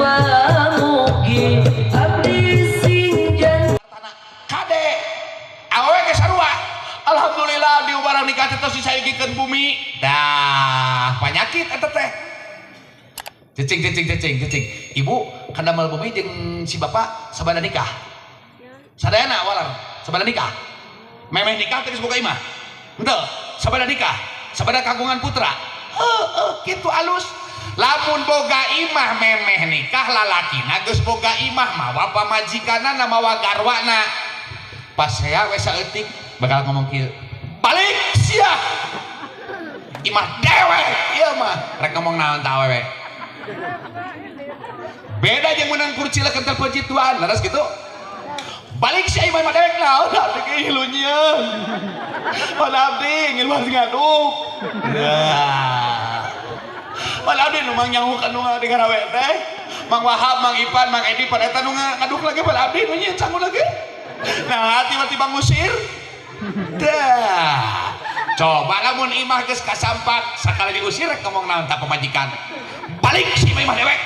Mugi abdi sing jan Kade awewe ge sarua. Alhamdulillah di barang nikah teh tos disayogikeun bumi. Dah panyakit eta teh. Cicing cicing cicing cicing. Ibu kadamel bumi jeung si bapak sabada nikah. Sadayana walar sabada nikah. Memeh nikah teh geus boga imah. Henteu, sabada nikah, sabada kagungan putra. Heueuh kitu alus. Lamun boga imah memeh nikah lalakina geus boga imah mawa pamajikanana mawa garwana. Pas saya we saeutik bakal ngomong kieu. Balik sia. Imah dewek ieu mah. Rek ngomong naon ta awewe. Beda jeung menang kurcila kental pejituan, leres gitu. Balik sia imah mah dewek naon abdi ge ngilu nyieun. Pan abdi ngiluan ngaduk. Nah. Pan abdi nu mang nyaho ka nu ngagarawe teh. Mang Wahab, Mang Ipan, Mang Edi pan eta nu ngaduk lagi pan abdi nu nyieun sangu lagi. Nah, tiba-tiba ngusir. Dah. Coba lamun imah geus kasampak sakali diusir rek ngomong naon ta pamajikan. Balik si imah dewek.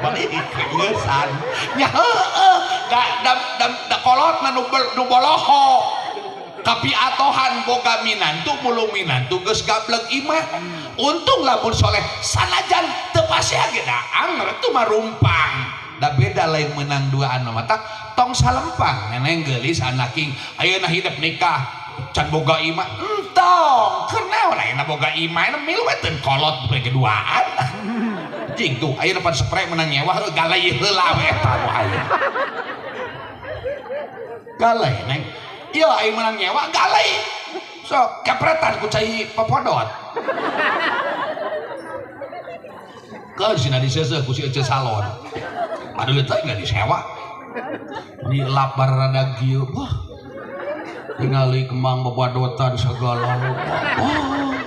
Balik geusan. Nya heueuh da da da, da kolotna nu boloho. Kapiatohan boga minantu mulung minantu geus gableg imah. Untung lamun soleh sanajan teu pasea ge da anger teu marumpang. Da beda lain menang duaan mata tong salempang neneng geulis anaking ayeuna hidup nikah can boga imah entong keur naon ayeuna boga imah ayeuna milu we teu kolot keduaan jing tuh ayeuna pan spray menang nyewa heuh galai heula we eta nu aya galai neng ieu aing menang nyewa galai sok kepretan ku cai popodot keun sina diseuseuh ku si ece salon. Aduh eta enggak disewa. Di lapar rada kieu wah. Tingali kembang babadotan segala rupa. Wah.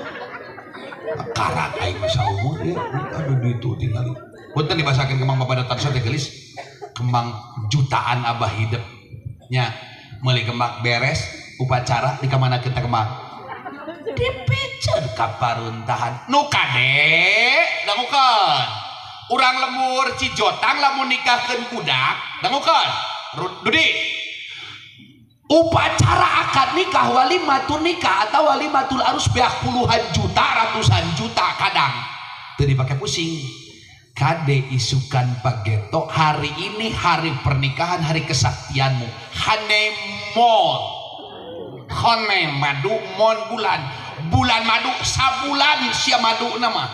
Karak aing mah saumur ya. Aduh ditu tingali. Punten dibasakeun kembang babadotan teh geulis. Kembang jutaan abah hidup. Nya meuli kembang beres upacara di kamana kita kembang. Dipiceun ka paruntahan. Nu kade dangukeun. Urang lembur Cijotang lamun nikahkeun budak dangukeun. Dudi upacara akad nikah walimatun nikah atau walimatul arus beak puluhan juta ratusan juta kadang teu dipake pusing. Kade isukan pageto hari ini hari pernikahan hari kesaktianmu honeymoon hone madu mon bulan bulan madu sabulan sia madu nama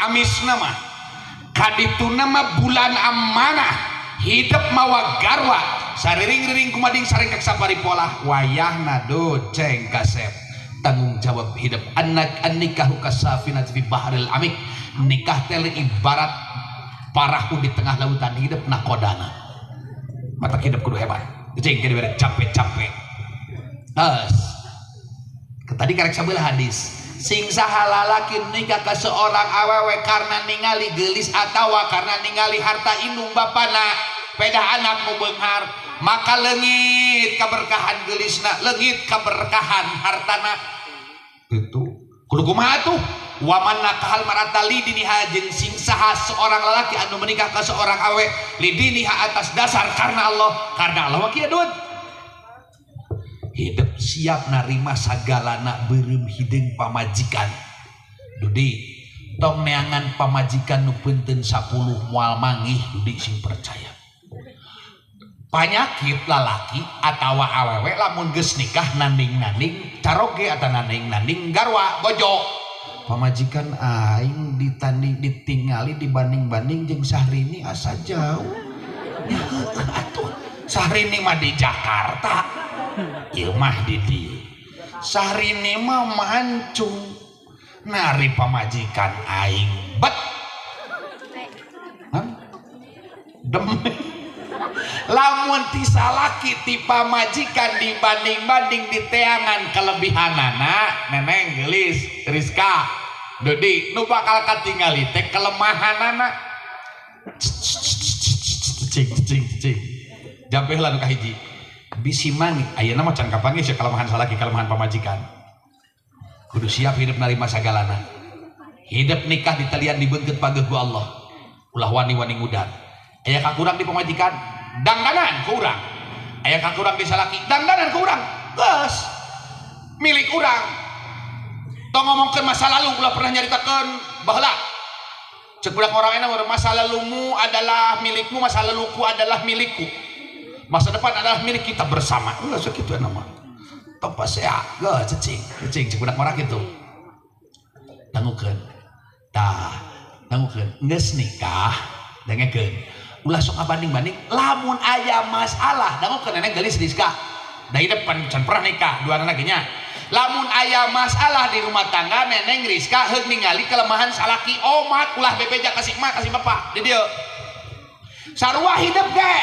amis nama kaditu nama bulan amanah hidup mawa garwa sariring-riring kumading saring kaksapari pola wayahna do ceng kasep tanggung jawab hidup anak an-nikahu kasafinati fi bahril amik nikah teh ibarat parahu di tengah lautan hidup nakodana mata hidup kudu hebat ceng jadi bere capek-capek terus tadi karek sabelah hadis sing saha lalaki nikah ka seorang awewe karena ningali geulis atawa karena ningali harta indung bapana pedah anak mu beunghar maka leungit kaberkahan geulisna leungit kaberkahan hartana itu kudu kumaha tuh waman nakahal marata lidiniha jeung sing saha seorang lalaki anu menikah ka seorang awe lidiniha atas dasar karena Allah mah kieu dud hidup siap narima sagalana beureum hideung pamajikan Dudi tong neangan pamajikan nu peunteun 10 moal mangih Dudi sing percaya panyakit lalaki atawa awewe lamun geus nikah nanding-nanding caroge atau nanding-nanding garwa bojo pamajikan aing ditanding ditingali dibanding-banding jeung Sahrini asa jauh nya atuh Sahrini mah di Jakarta ieu mah di dieu Sahrini mah mancung nari pamajikan aing bet demi lamun ti salaki ti pamajikan dibanding-banding di teangan kelebihanana neneng geulis Rizka Dodi nu bakal katingali teh kelemahanana cing cing cing jampe heula nu kahiji bisi mangi ayeuna mah can kapanggih sia kelemahan salaki kelemahan pamajikan kudu siap hidup narima sagalana Hidup nikah ditalian dibeungkeut pageuh ku Allah. Ulah wani-wani ngudar. Aya kakurang di pamajikan, dangdanan ku urang. Aya kakurang di salaki, dangdanan ku urang. Geus. Milik urang. Tong ngomongkeun masa lalu, ulah pernah nyaritakeun baheula. Cek budak orang enak, masa lalumu adalah milikmu, masa laluku adalah milikku. Masa depan adalah milik kita bersama. Enggak segitu nama. Tong pasea, geus cecing, cecing cek budak orang kitu. Dangukeun. Tah, dangukeun. Geus nikah, dangekeun. Ulah sok ngabanding-banding lamun aya masalah, dangukeun nenek geulis Rizka. Da depan can pernah nikah, dua anak nya. Lamun aya masalah di rumah tangga neneng Rizka heug ningali kelemahan salaki omat ulah bebeja ka si emak ka si bapak di dieu. Sarua hidup ge.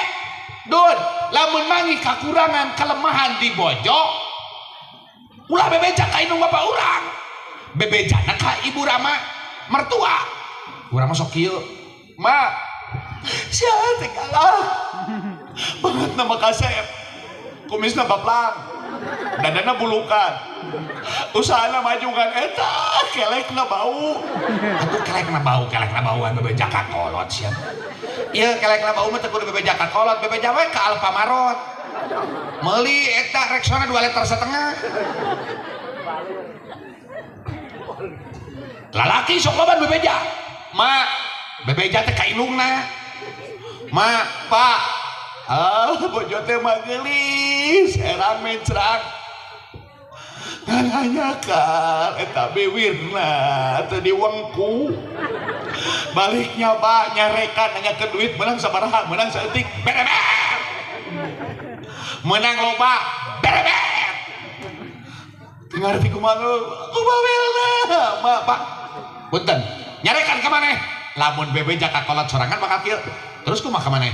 Dun, lamun manggih kakurangan kelemahan di bojo ulah bebeja ka indung bapak urang. Bebejana ka ibu rama mertua. Urang mah sok kieu. Ma, sia teh kalah. Banget nama kasep. Kumisna baplang. Dadana bulukan. Usahana maju kan eta kelekna bau. Atuh kelekna bauan bebeja ka kolot sia. Ieu kelekna bau mah teu kudu bebeja ka kolot, bebeja we ka Alfamart. Meuli eta Rexona 2,5 liter. Lalaki sok loba bebeja. Ma, bebeja teh ka indungna. Ma, Pak, ah bojo teh mah geulis, herang mencrang. Nanyakan eta biwirna teu diwengku. Baliknya Pak nyarekan nanya ke duit menang sabaraha, menang saeutik, berebet. Menang loba, berebet. Ngarti kumaha kumawelna, Ma, Pak. Punten, nyarekan ka maneh. Lamun bebeja ka kolot sorangan bakal kieu. Terus kumaha ka maneh?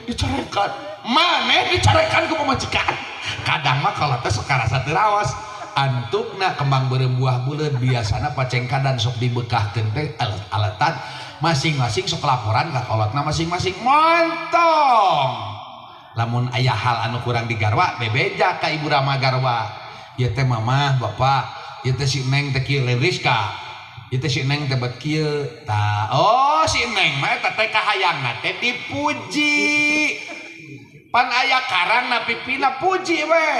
Dicarekan. Maneh dicarekan ku pamajikan. Kadang mah kolot teh sok karasa teu raos. Antukna kembang beureum buah buleud biasana pacengkadan sok dibekahkeun teh aletan masing-masing sok laporan ka kolotna masing-masing montong. Lamun aya hal anu kurang digarwa bebeja ka ibu rama garwa. Ieu teh mamah bapak, ieu teh si neng teh kieu Rizka. Ieu teh si neng teh bet kieu. Tah, oh si neng mah eta teh kahayangna teh dipuji. Pan aya karang na pipina puji we.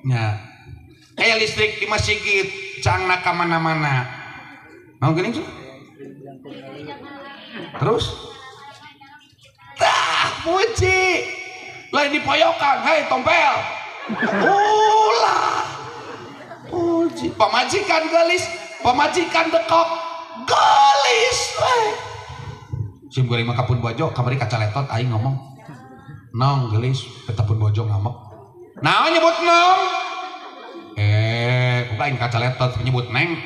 Nya. Kayak listrik di masjid cangna ka mana-mana. Naon geuning cenah? Terus tah puji. Lain dipoyokan, hei tompel. Ulah. Puji. Pamajikan geulis, pamajikan dekok, geulis we. Sim goreng mah kapun bojo, kamari kacaletot aing ngomong. Nong geulis, eta pun bojo ngamek. Naon nyebut nong? Buka aing kacaletot nyebut neng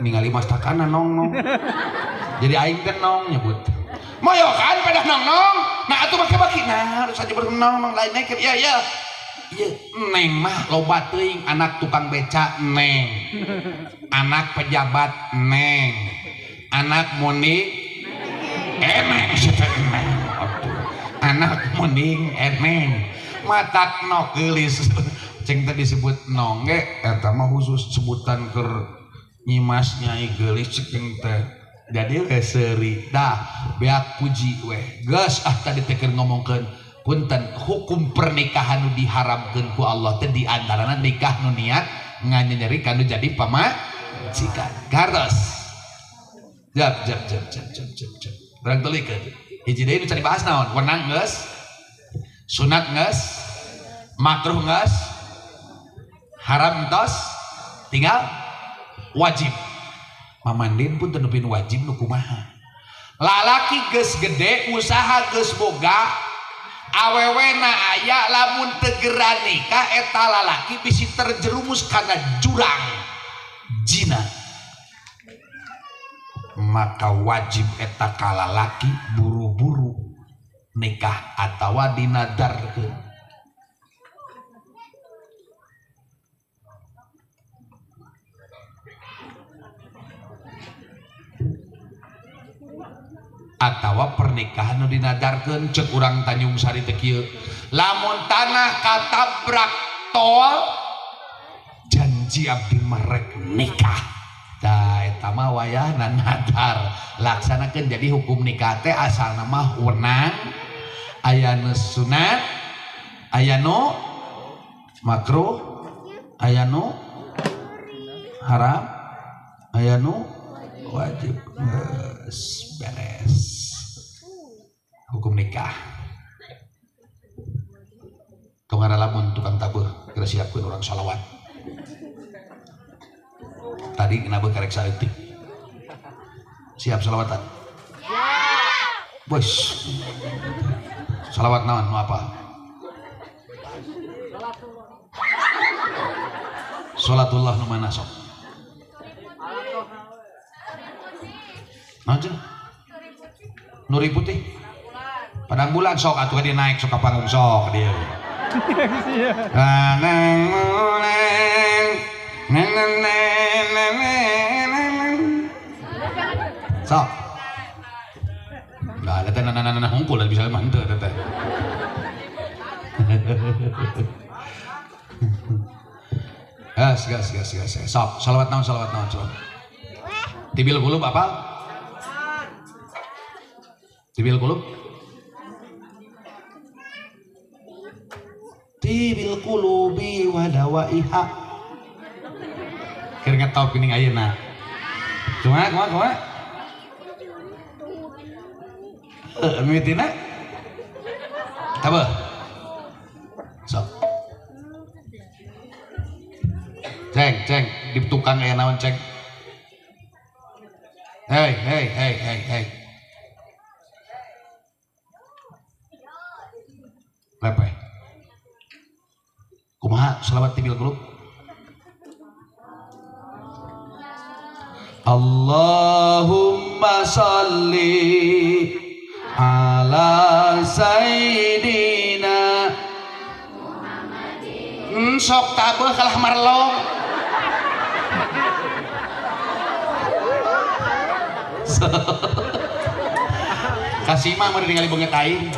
ningali mastakana nong nong. Jadi aing teh nong nyebut. Moyokan pada nong nong. Nah atuh make baki. Nah harus aja nong nong lain neng. Iya iya. Iya neng mah loba teuing anak tukang beca neng. Anak pejabat neng. Anak muni eneng si teh neng. Anak mending eneng. Matak nok geulis. Ceng teh disebut nong ge eta mah khusus sebutan keur nyimas nyai geulis ceng teh. Jadi we seuri dah beak puji we. Geus ah tadi teh keur ngomongkeun punten hukum pernikahan nu diharamkeun ku Allah teh di antarana nikah nu niat nganyeri kanu jadi pamajikan. Gartos. Jap jap jap jap jap jap jap. Urang tulikeun. Hiji deui nu can dibahas naon? Wenang geus, sunat geus, makruh geus, haram tos, tinggal wajib. Mamandin pun teu neupin wajib nu kumaha. Lalaki geus gede, usaha geus boga, awewena aya lamun teu geura nikah eta lalaki bisi terjerumus kana jurang zina. Maka wajib eta ka lalaki buru-buru nikah atawa dinadarkeun. Atawa pernikahan nu dinadarkeun ceuk urang Tanjung Sari teh kieu. Lamun tanah katabrak tol janji abdi mah rek nikah. Tah eta Eta mah wayahna nadar laksanakeun. Jadi hukum nikah teh asalna mah wenang, aya nu sunat, aya nu makruh, aya nu haram, aya nu wajib. Beres hukum nikah. Tong ngalamun tukang tabuh kira siapkeun urang sholawat. Tadi kenapa karek saeutik? Siap sholawatan? Siap. Bos. Sholawat naon nu apa? Sholatullah nu mana sok? Naon cenah? Nuri putih. Padang bulan sok atuh dia naik sok ka panggung sok dia. Padang bulan. Sok. Nah, eta nana hungkul bisa mah henteu eta teh. Gas gas gas gas. Sok, shalawat naon shalawat naon shalawat. Tibil qulub apa? Tibil qulub? Tibil qulubi wa dawaiha. Keur ngetop geuning ayeuna. Kumaha kumaha kumaha? Mimitina? Tabeuh. Sok. Ceng, ceng, di tukang aya naon ceng? Hei, hei, hei, hei, hei. Lepeh. Kumaha selawat tibil qulub? Allahumma sholli ala sayyidina Muhammadin. Sok tabeuh kalah marlong. Kasih mah mun ningali beungeut aing.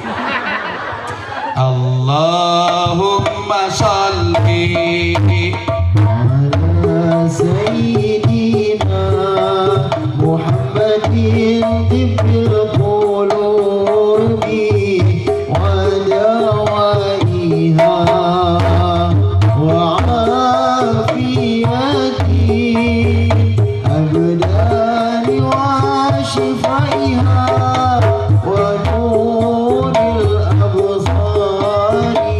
Allahumma sholli ala sayyidina Muhammadin tibbil qulubi wa dawaiha wa afiyati abdani wa shifaiha wa nuril absari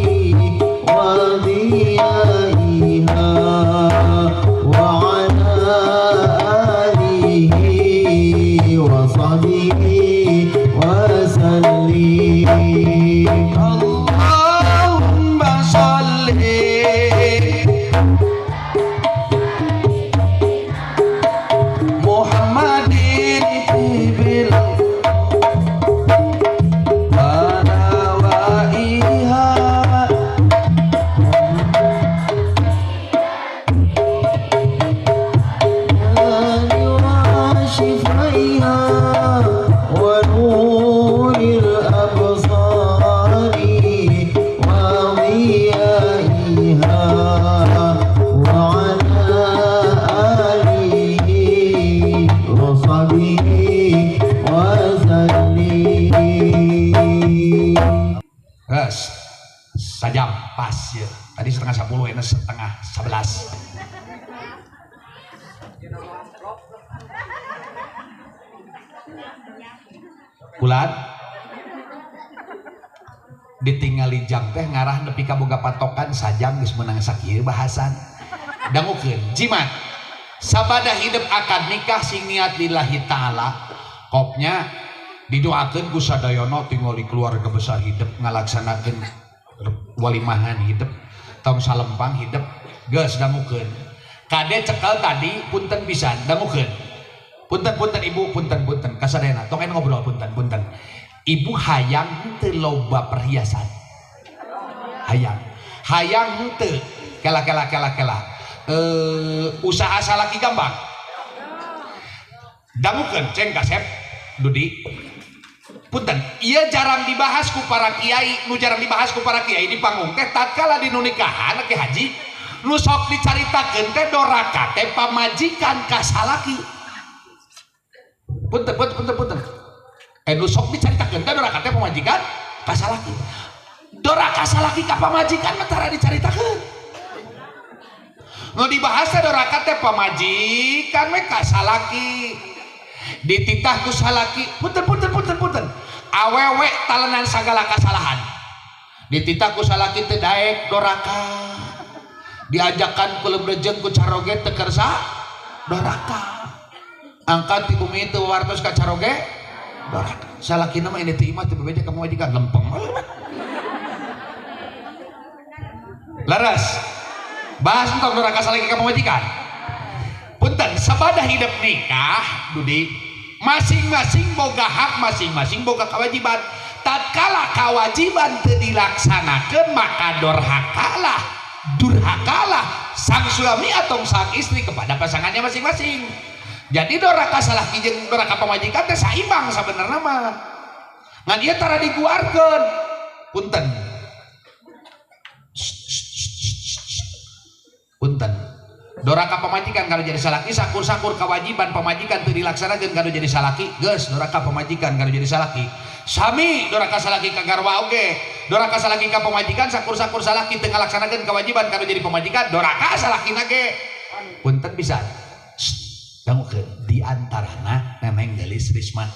wa diyaiha wa ala alihi wa sahbihi wa sallim. Allahumma sholli Muhammadin tibil wa dawaiha. wa shifaiha wa nuril absari wa diyaiha wa ala alihi wa sahbihi wa sallim. Gas, sajam pas ya. Tadi 9:30, ini 10:30. Bulan ditingali jam teh ngarah nepi ka boga patokan sajam geus meunang sakieu bahasan. Dangukeun jimat. Sabada hidup akad nikah sing niat lillahi taala. Kopnya didoakeun ku sadayana tingali keluarga besar hidup ngalaksanakeun walimahan hidup tong salempang hidup geus dangukeun. Kade cekel tadi punten pisan dangukeun. Punten-punten ibu, punten-punten kasadayana tong ngobrol punten-punten. Ibu hayang henteu loba perhiasan. Hayang. Hayang henteu. Kela kela kela kela. Usaha salaki gampang. Dangukeun ceng kasep Dudi. Punten, ieu jarang dibahas ku para kiai, nu jarang dibahas ku para kiai di panggung teh tatkala di nu nikahan ke haji, nu sok dicaritakeun teh doraka teh pamajikan ka salaki. Punten punten punten punten. Nu sok dicaritakeun teh doraka teh pamajikan ka salaki. Doraka salaki ka pamajikan mah tara dicaritakeun. Nu dibahas teh doraka teh pamajikan we ka salaki. Dititah ku salaki, punten punten punten punten. Awewe talenan sagala kasalahan. Dititah ku salaki teh daek doraka. Diajakan ku lebrejeng ku caroge teu kersa doraka. Angkat ti bumi teu wartos ka caroge doraka. Salakina mah ini teh imah teu bebeja ka pamajikan lempeng. Laras. Bahas tentang doraka salaki ka pamajikan. Punten sabada hidup nikah Dudi masing-masing boga hak, masing-masing boga kewajiban. Tatkala kewajiban teu dilaksanakeun maka dorhakalah, durhakalah sang suami atau sang istri kepada pasangannya masing-masing. Jadi doraka salaki jeung doraka pamajikan teh saimbang sabenerna mah. Ngan ieu tara diguarkeun. Punten. Punten. Doraka pamajikan kalau jadi salaki sakur-sakur kewajiban pamajikan teu dilaksanakeun kalau jadi salaki geus doraka pamajikan kalau jadi salaki. Sami doraka salaki ka garwa oge. Doraka salaki ka pamajikan sakur-sakur salaki teu ngalaksanakeun kewajiban kalau jadi pamajikan doraka salakina ge. Punten bisa. Dangukeun di antarana neneng geulis Risma.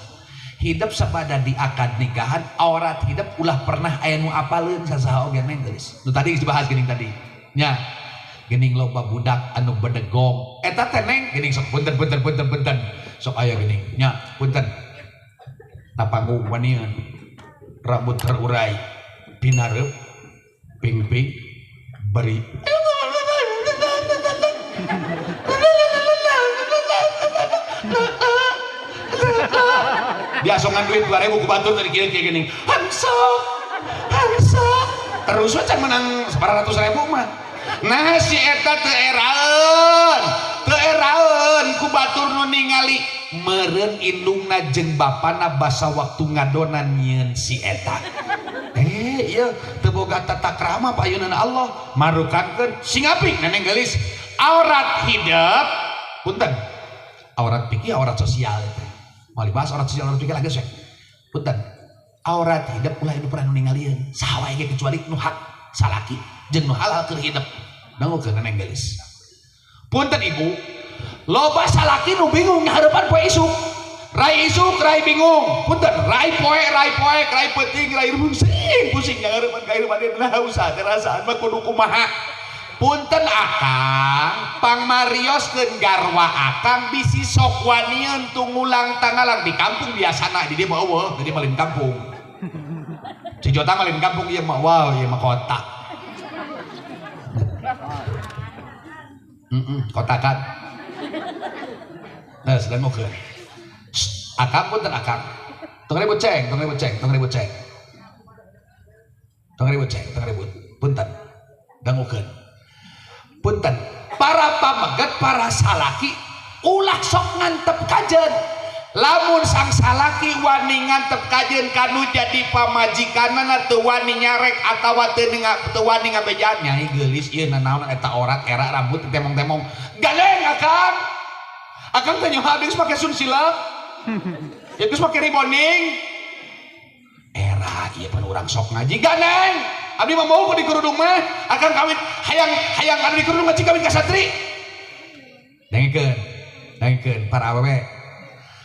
Hidup sabada di akad nikahan aurat hidup ulah pernah aya nu apaleun sasaha oge neng geulis. Nu tadi geus dibahas geuning tadi. Nya. Geuning loba budak anu bedegong eta teh neng geuning sok punten punten punten punten sok aya geuning nya punten na panggung wanian rambut terurai pinareup ping-ping beri diasongan duit 2000 ku batur tadi kieu kieu geuning hansa hansa terus we can menang 900.000 mah. Nah si eta teu eraeun ku batur nu ningali meureun indungna jeung bapana basa waktu ngadonan nyieun si eta. Ieu teu boga tata krama payunan Allah marukankeun sing apik neneng geulis aurat hidup punten aurat pikir aurat sosial teh moal dibahas aurat sosial aurat pikir lagi geus we punten aurat hidup ulah hidup pernah nu ningalieun saha wae ge kecuali nu hak salaki jeung nu halal keur hidup dangukeun neneng geulis. Punten ibu loba salaki nu bingung ngaharepan poe isuk rai isuk rai bingung punten rai poe rai peuting rai pusing pusing ngaharepan kahirupan nah usah rasaan mah kudu kumaha. Punten akang pangmarioskeun garwa akang bisi sok wanieun tungulang tangalang di kampung biasana di dieu mah eueuh di dieu mah lain kampung Cijotang mah lain kampung ieu mah wow ieu mah kota. Kota kan. Nah, sedang ngokeun. Akang punten akang. Tong ribut ceng, tong ribut ceng, tong ribut ceng. Tong ribut ceng, tong ribut. Punten. Dangukeun. Punten. Para pameget, para salaki ulah sok ngantep kajen. Lamun sang salaki wani ngantep kajen kanu jadi pamajikanana teu wani nyarek atawa teu wani ngabejaan nyai geulis ieu nanaon eta orat era rambut temong-temong gandeng akang akang teh nyoha geus make sunsilap ya geus make riboning era ieu pan urang sok ngaji gandeng abdi mah mau di kerudung mah akang kawin hayang hayang anu di kerudung ngaji kawin ka santri dengekeun dengekeun para awewe.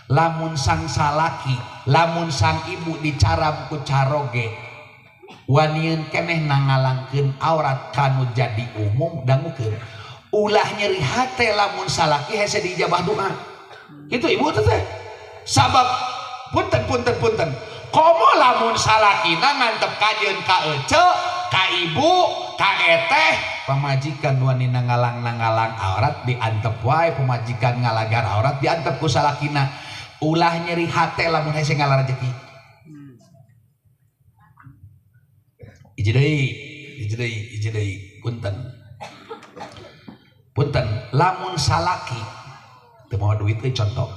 Lamun sang salaki lamun sang ibu dicaram ku caroge wanieun keneh nangalangkeun aurat kanu jadi umum dangukeun ulah nyeri hate lamun salaki hese diijabah doa kitu ibu teh sabab punten punten punten komo lamun salakina ngantep kajeun ka ece ka ibu ka eteh pamajikan wani nangalang-nangalang aurat diantep wae pamajikan ngalagar aurat diantep ku salakina ulah nyeri hate lamun hese ngalar rezeki. Hiji deui punten. Punten lamun salaki teu mawa duit euy contoh.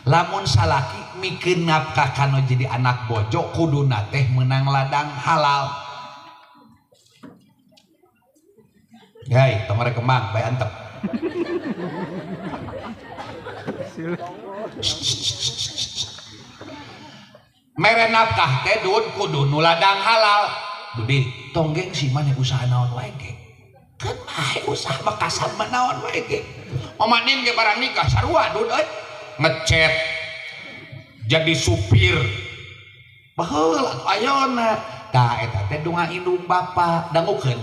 Lamun salaki mikeun nafkah kanu jadi anak bojo kuduna teh meunang ladang halal. Hei, tong rek kembang bae antep. Mere nafkah teh dud kudu nu ladang halal. Budi tong gengsi maneh usaha naon wae ge. Keun bae usaha mah kasab mah naon wae ge. Mamanin ge barang nikah sarua dud euy. Ngecet jadi supir. Baheula ayeuna. Tah eta teh doa indung bapa dangukeun.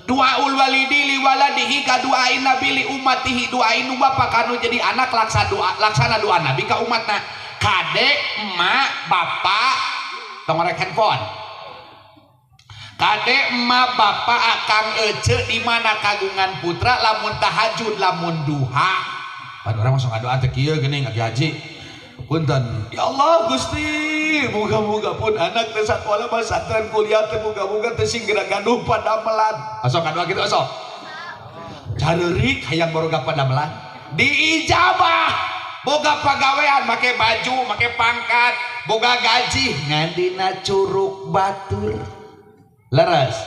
Doaul walidi li waladihi ka doain nabi li ummatihi, doa indung bapa kanu jadi anak laksana doa nabi ka umatna. Kade emak bapak tong rek handphone. Kade emak bapak akang ece di mana kagungan putra lamun tahajud lamun duha. Pan urang langsung ngadoa teh kieu geuning aki haji. Punten. Ya Allah Gusti, moga-moga pun anak teh sakola pesantren kuliah teh moga-moga teh sing geura gaduh padamelan. Osok ngadoa kitu osok. Careurik hayang boga padamelan. Diijabah. Boga pagawean make baju, make pangkat, boga gaji ngan dina curug batur. Leres.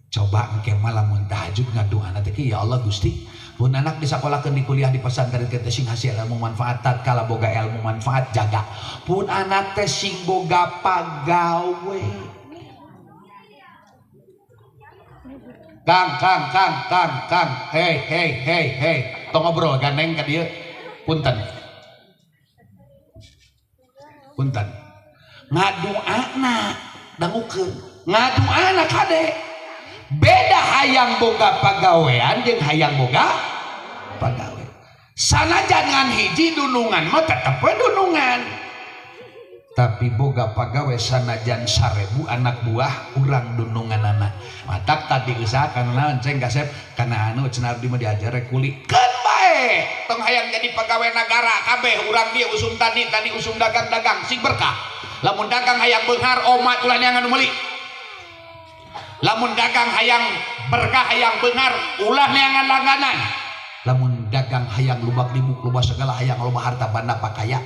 Coba engke mah lamun tahajud ngadoana teh ya Allah Gusti, pun anak disakolahkeun di kuliah di pesantren teh sing hasil ilmu manfaat tatkala boga ilmu manfaat jaga. Pun anak teh sing boga pagawe. Kang kang kang kang kang, hey hey hey hey, tong ngobrol gandeng ka dieu. Punten. Punten. Ngaduana dangukeun. Ngaduana kade. Beda hayang boga pagawean jeung hayang boga pagawe. Sanajan ngan hiji dunungan mah tetep we dunungan. Tapi boga pagawe sanajan 1000 anak buah urang dununganana. Matak tadi usahakan naon ceng kasep kana anu cenah abdi mah diajar kuli. Keun bae tong hayang jadi pegawai negara kabeh urang dieu usum tani tani usum dagang-dagang sing berkah. Lamun dagang hayang beunghar omat ulah neangan nu meuli. Lamun dagang hayang berkah hayang beunghar ulah neangan langganan. Lamun dagang hayang lubak libuk loba segala hayang loba harta banda pakaya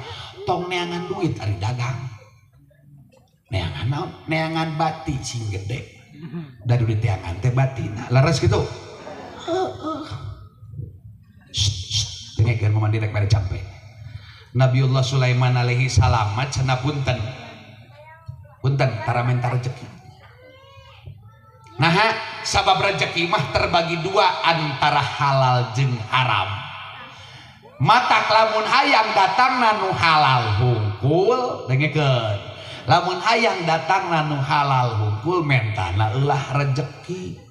tong neangan duit ari dagang. Neangan naon? Neangan bati sing gede. Da duit teangan teh batina. Leres kitu? Heeh. Dengekeun mama direk mere campe. Nabiullah Sulaiman alaihi salam cenah punten. Punten tara menta rezeki. Nah, sabab rezeki mah terbagi dua antara halal jeung haram. Matak lamun hayang datang nanu halal hungkul, dengekeun. Lamun hayang datang nanu halal hungkul mentana eulah rezeki.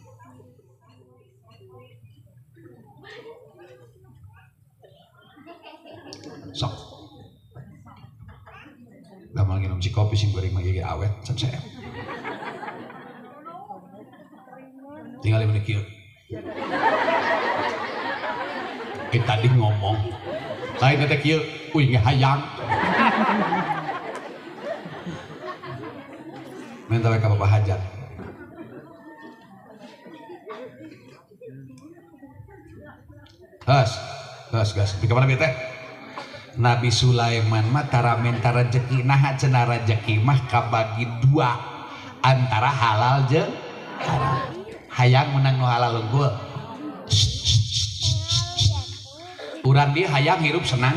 Sok. Lamun nginum si kopi sing goreng mah ieu awet can seep. Tinggal di kieu. Kita tadi ngomong. Lain teh kieu, uy ngahayang. Minta we ka Bapak Hajat. Gas, gas, gas. Di kamana bieu teh? Nabi Sulaiman mah tara minta rezeki, naha cenah rezeki mah kabagi dua antara halal jeung haram. Hayang menang nu halal unggul. Urang dia hayang hirup senang.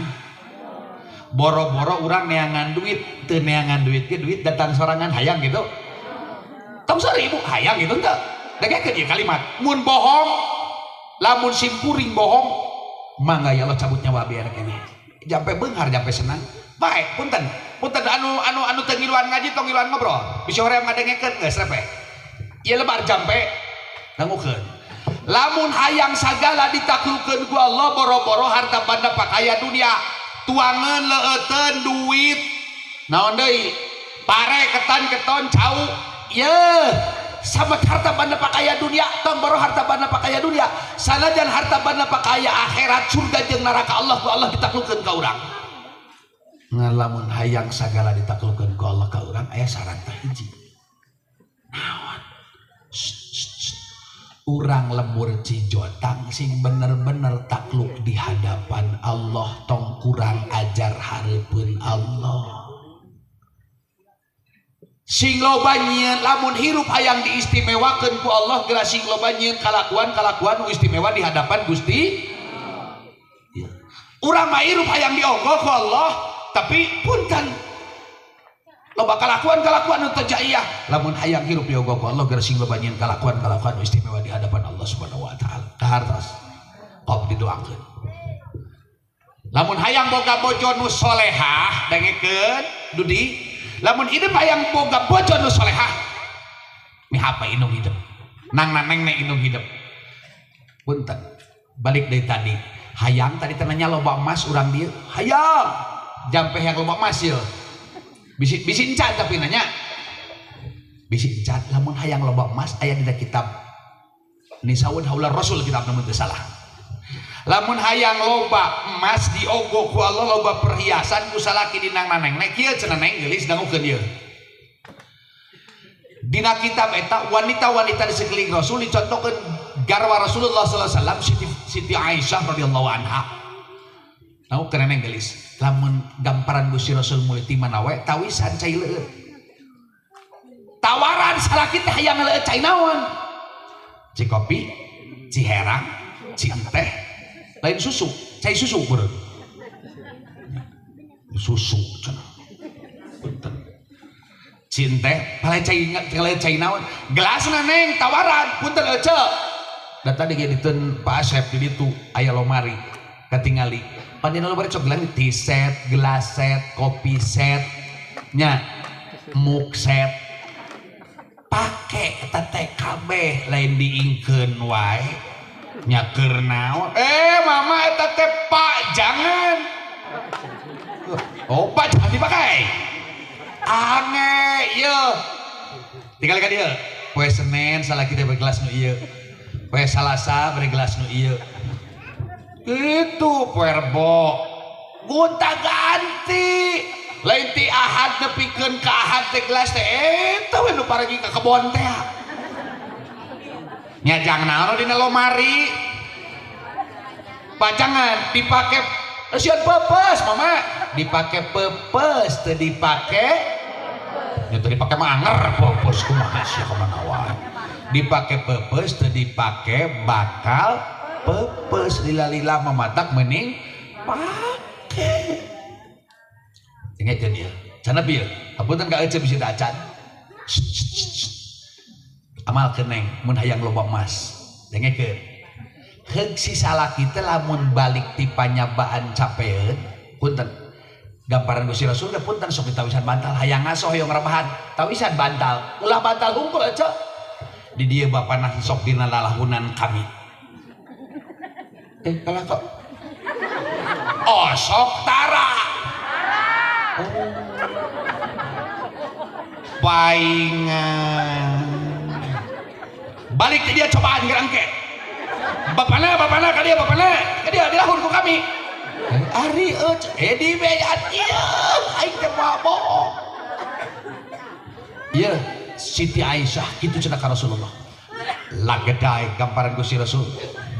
Boro-boro urang neangan duit, teu neangan duit ge duit datang sorangan hayang gitu. Tong seribu hayang gitu teu. Dengekeun ieu kalimat. Mun bohong, lamun simpuring bohong, mangga ya Allah cabut nyawa biar keneh. Jampe beunghar jampe senang. Bae punten. Punten anu anu anu teu ngiluan ngaji tong ngiluan ngobrol. Bisi hoream ngadengekeun geus repe. Ieu lebar jampe dangukeun. Lamun hayang sagala ditaklukeun ku Allah boro-boro harta banda pakaya dunia, tuangeun leueuteun duit. Naon deui? Pare ketan keton cau. Yeuh, sama harta banda pakaya dunia, tong boro harta banda pakaya dunia. Sanajan harta banda pakaya akhirat surga jeung neraka Allah ku Allah ditaklukeun ka urang. Ngan lamun hayang sagala ditaklukeun ku Allah ka urang aya syarat teh hiji. Naon? Urang lembur Cijotang sing bener-bener takluk di hadapan Allah, tong kurang ajar hareupeun Allah. Sing loba nyieun lamun hirup hayang diistimewakeun ku Allah geura sing loba nyieun kalakuan-kalakuan nu istimewa di hadapan Gusti. Urang mah hirup hayang diogoh ku Allah, tapi punten loba kalakuan-kalakuan nu teu jaiyah. Lamun hayang hirup diogoh ku Allah geura sing loba nyieun kalakuan-kalakuan istimewa di hadapan Allah Subhanahu wa taala. Kahartos kop didoakeun. Lamun hayang boga bojo nu solehah, dengekeun Dudi, lamun hidup hayang boga bojo nu solehah, mihapa indung hidup. Nang naneng ne indung hidup. Punten, balik dari tadi. Hayang tadi tanya loba emas urang dieu, hayang jampe yang loba emas ieu. Bisi bisi encan tapi nanya. Bisi encan lamun hayang loba emas aya dina kitab Nisaun Haular Rasul, kitab namun teu salah. Lamun hayang loba emas diogo ku Allah loba perhiasan ku salaki dinang naneng nek kieu cenah neng geulis dangukeun ieu. Dina kitab eta wanita-wanita di sekeliling Rasul dicontohkeun garwa Rasulullah sallallahu alaihi wasallam Siti Aisyah radhiyallahu anha. Tahu kena neng geulis. Lamun gamparan Gusti Rasul mulai ti mana we tawisan cai leueut. Tawaran salaki teh hayang leueut cai naon? Ci kopi, ci herang, ci teh, lain susu, cai susu beureum. Susu cenah. Punten. Cinte, palai cai naon? Gelasna neng tawaran, punten ece. Da tadi ge diteun Pak Asep di ditu aya lomari katingali. Panjenengan lomari sok gelang tea set, gelas set, kopi set, nya muk set. Pake eta teh kabeh lain diingkeun wae. Nya keur naon? Mama eta teh Pak jangan. Oh, Pak jangan dipakai. Ange ieu. Tinggal ka dieu. Poe Senin salaki teh bergelas nu ieu. Poe Salasa bergelas nu ieu. Itu poe Rebo. Gonta ganti. Lain ti Ahad nepikeun ka Ahad teh gelas teh eta we nu paragi ka kebon teh. Nya jang naon dina lomari. Pacangan dipake sieun pepes mama, dipake pepes teu dipake nya teu dipake mah anger pepes kumaha sia kamana wae. Dipake pepes teu dipake bakal pepes lila-lila mamatak mending pake. Ingatkeun ieu. Cenah ieu. Hapunten ka ece bisi teu acan. Amalkeun neng mun hayang loba emas. Dengekeun. Heug si salaki teh lamun balik ti panyabaan capeun, punten. Gamparan Gusti Rasul teh punten sok ditawisan bantal, hayang ngasoh hoyong rebahan, tawisan bantal. Ulah bantal hungkul ece. Di dieu bapana sok dina lalahunan kami. Kalah kok. Oh, sok tara. Oh. Paingan. Balik ke dia cobaan gerangke. Bapana ka dia bapana, ka dia dilahun ku kami. Ari euc, di bejan ieu aing teh moal bohong. Ieu Siti Aisyah kitu cenah ka Rasulullah. Lagedai gamparan Gusti Rasul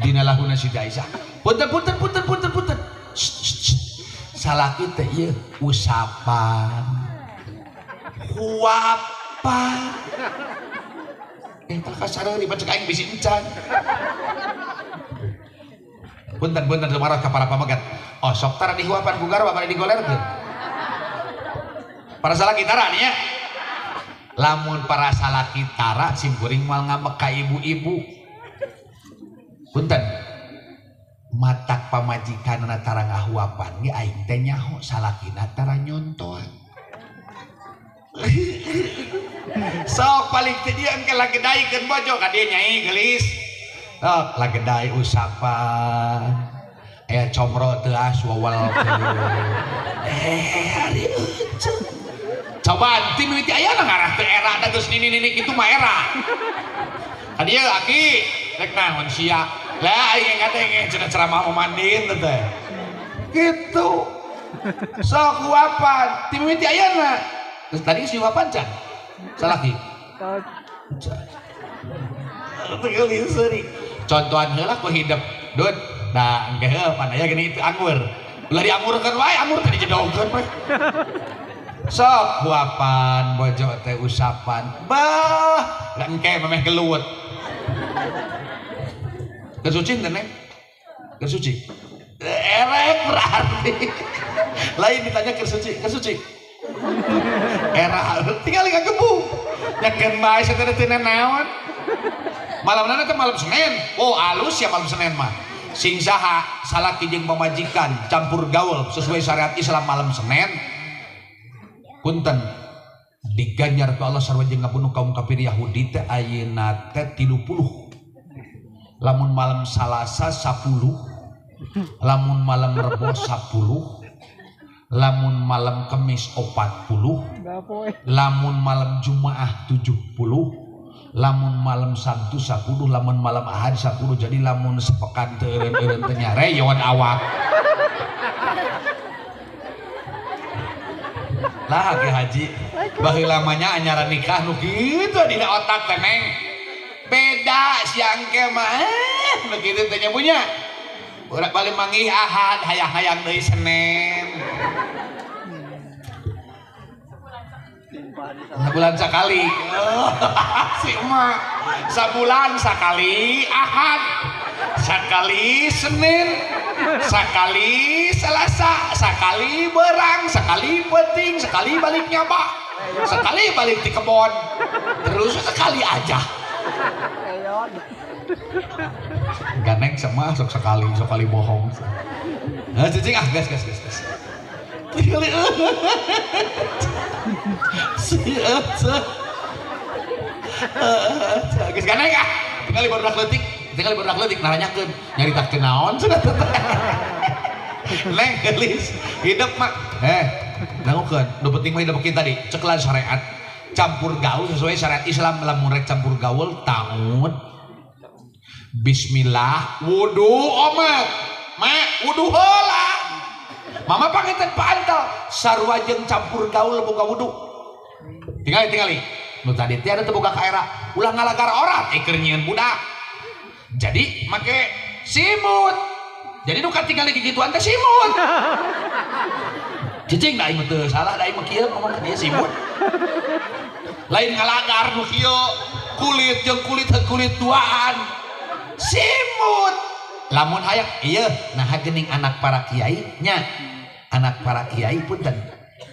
dina lahuna Siti Aisyah. Punten punten punten punten punten. Salaki teh ieu usapan. Huapan. Tah kasareuh dipacek aing bisi encan. Punten punten teu marah ka para pamegat. Oh sok tara dihuapan ku garwa bade digolerkeun. Para salaki tara nya. Lamun para salaki tara sim kuring moal ngambek ka ibu-ibu. Punten. Matak pamajikanna tara ngahuapan ge aing teh nyaho salakina tara nyontoan. Sok paling teh dia engke lagedaikeun bojo ka dieu nyai geulis. Sok lagedai usapan. Aya comro teu ah wawal teu. Ari euceu. Cobaan ti mimiti ayana ngarah teu era da geus nini-nini kitu mah era. Ka dieu aki rek naon sia. Lah aing ngadenge cenah ceramah mandiin teh. Kitu. Sok huapan ti mimiti ayana. Terus tadi geus dihuapan can? Salaki. Contohan heula ku hidup. Dud, nah engke heuh pan aya geuning itu anggur. Ulah diangurkeun wae, anggur teh dijedogkeun we. Sok huapan bojo teh usapan. Bah, lah engke memeh gelut. Keur suci teh neng? Keur suci. Erek berarti. Lain ditanya keur suci, keur suci. Era tinggal ngagebung. Nyakeun bae sateu teu naon. Malam teh malam Senin. Oh, alus ya malam Senin mah. Sing saha salaki jeung pamajikan campur gaul sesuai syariat Islam malam Senin. Punten diganjar ku Allah sarua jeung ngabunuh kaum kafir Yahudi teh ayeuna teh 30. Lamun malam Salasa 10, lamun malam Rebo 10, lamun malam Kemis 40, lamun malam Jumaah 70, lamun malam Sabtu 10, lamun malam Ahad 10. Jadi lamun sepekan teu eureun-eureun teh nyareyon awak. Lah ge haji baheula mah nya anyaran nikah nu kitu dina otak teh neng. Beda siang ke mah nu kitu teh nya punya. Urang paling manggih Ahad hayang-hayang deui Senin. Sabulan sekali. Si emak sabulan sekali Ahad, sekali Senin, sekali Selasa, sekali berang, sekali penting, sekali balik nyaba, sekali balik di kebon, terus sekali aja. Ganeng sama sok sekali, sekali bohong. Nah, cicing ah, gas gas gas gas. Geus ganeng ah, tinggal barudak leutik, tinggal barudak leutik naranyakeun, nyaritakeun naon cenah teh. Neng geulis, hidup mah dangukeun, nu penting mah hidup kita tadi, cekelan syariat, campur gaul sesuai syariat Islam, lamun rek campur gaul taun. Bismillah, wudu omat. Ma, wudu heula. Mama panginten pantal sarua jeung campur gaul boga wudu. Tingali tingali. Nu tadi teh ada teu boga kaera, ulah ngalagar orat keur nyieun budak. Jadi make simut. Jadi nu katingali kikituan teh simut. Cicing da aing mah teu salah da aing mah kieu ngomong ka dia simut. Lain ngalagar nu kieu, kulit jeung kulit heuh kulit duaan. Simut. Lamun hayang ieu nah geuning anak para kiai nya. Anak para kiai punten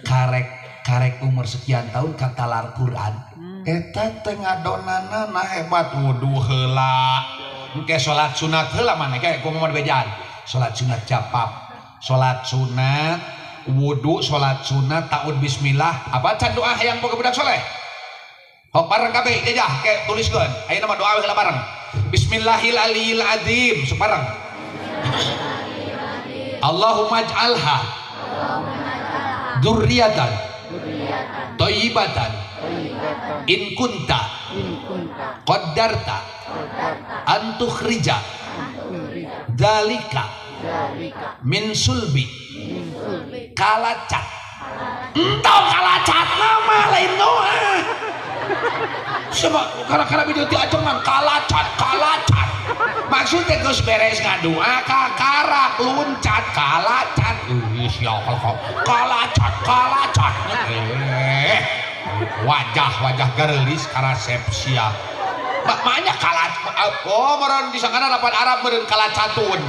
karek karek umur sekian tahun katalar Quran. Eta teh ngadonana nah hebat wudu heula. Engke salat sunat heula maneh ke kumaha dibejaan. Salat sunat japap, salat sunat wudu, salat sunat taun bismillah. Apa can doa hayang boga budak soleh? Hok bareng kabeh jajah ke tuliskeun. Ayeuna mah doa heula bareng. Bismillahil aliyil azim sebareng. Allahumma ij'alha dzurriatan thayyibatan in kunta qaddarta an tukhrija dzalika min sulbi kalacat. Entong kalacat nama lain doa. Sebab karena video ti ajengan kalacat kalacat. Maksudnya geus beres ngadua kakarak luncat kalacat. Ih ya Allah kalacat kalacat. Wajah-wajah gareulis karasep sia. Makanya kalat oh meureun disangkana lapan Arab meureun kalacatun.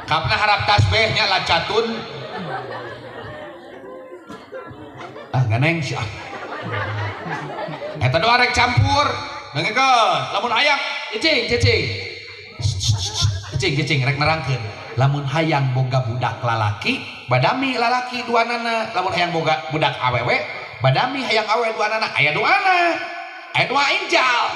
Kapna harap tasbihnya lacatun. Ah ganeng sia. Eta doa rek campur. Dengekeun, lamun hayang cicing cicing. Cicing cicing rek nerangkeun. Lamun hayang boga budak lalaki, badami lalaki duanana. Lamun hayang boga budak awewe, badami hayang awewe duanana. Aya doana. Aya doa injal.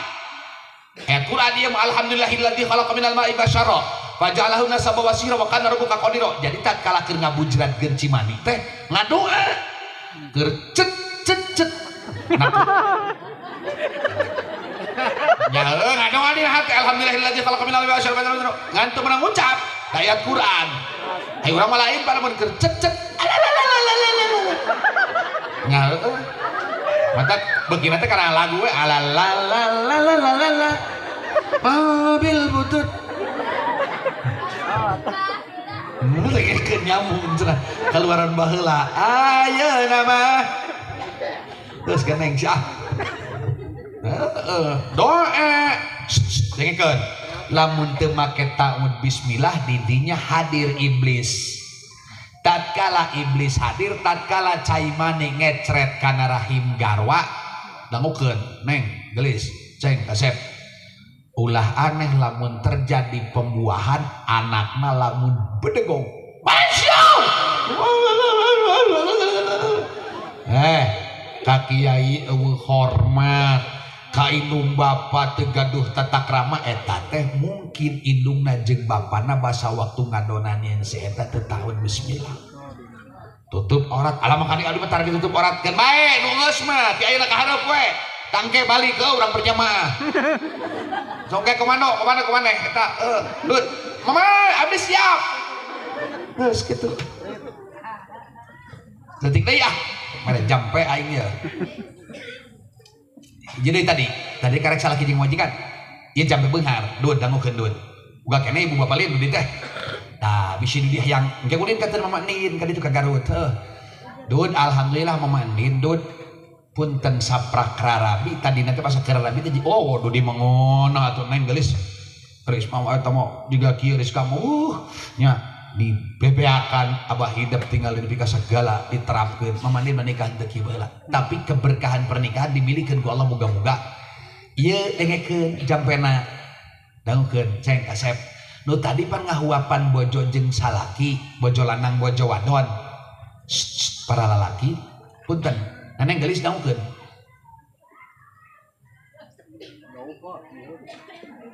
Ayat Quran ieu alhamdulillahilladzi khalaqa minal ma'i basyara faja'alahu nasaba wa sihra wa kana rabbuka qadira. Jadi tatkala keur ngabujratkeun cimani teh ngadoa keur cet cet cet. Ya ngadoa dina hati alhamdulillahilladzi khalaqa minal ma'i basyara ngan teu meunang ngucap ayat Quran. Hayu urang mah lain pada mun keur cet cet. Nya heueuh. Mata begini teh karena lagu we alalalalalalalala mobil butut. Lagi nyambung cenah keluaran baheula ayeuna mah. Terus geneng sia. Heeh, doa. Dengekeun. Lamun teu make ta'awud bismillah didinya hadir iblis. Tatkala iblis hadir, tatkala cai mani ngecret kana rahim garwa, dangukeun neng gelis ceng kasep. Ulah aneh lamun terjadi pembuahan anakna lamun bedegong. Masya. Ka kiai eueuh hormat, ka indung bapa teu gaduh tata krama eta teh mungkin indungna jeung bapana basa waktu ngadonan yen si eta teu taun bismillah. Tutup aurat, alah mah kadi abdi mah tara ditutup aurat keun bae nu geus mah ti ayeuna ka hareup we. Tangke balik ke urang berjamaah. Songke komando, komando komane eta Dut. Mama abdi siap. Geus kitu. Detik deui ah. Mere jampe aing ye. Jadi tadi karek salah jeung majikan. Ieu jampe beunghar, dud dangukeun dud. Uga kene ibu bapak lin dud teh. Tah bisi di hayang engke ulin ka teu Mama Nin ka ditu ka Garut heuh. Dud alhamdulillah Mama Nin dud punten saprak rarabi tadi nanti pas rarabi teh oh dudi mengono atuh neng geulis. Geus mah eta mah jiga kieu geus kamu nya dibebeakan abah hidup tinggal di pika segala diterapkeun. Mama Nin menikah teu kieu baheula. Tapi keberkahan pernikahan dimilikeun ku Allah moga-moga. Ieu dengekeun jampena dangukeun ceng kasep. Nu tadi pan ngahuapan bojo jeung salaki, bojo lanang bojo wadon. Para lalaki punten, neneng geulis dangukeun.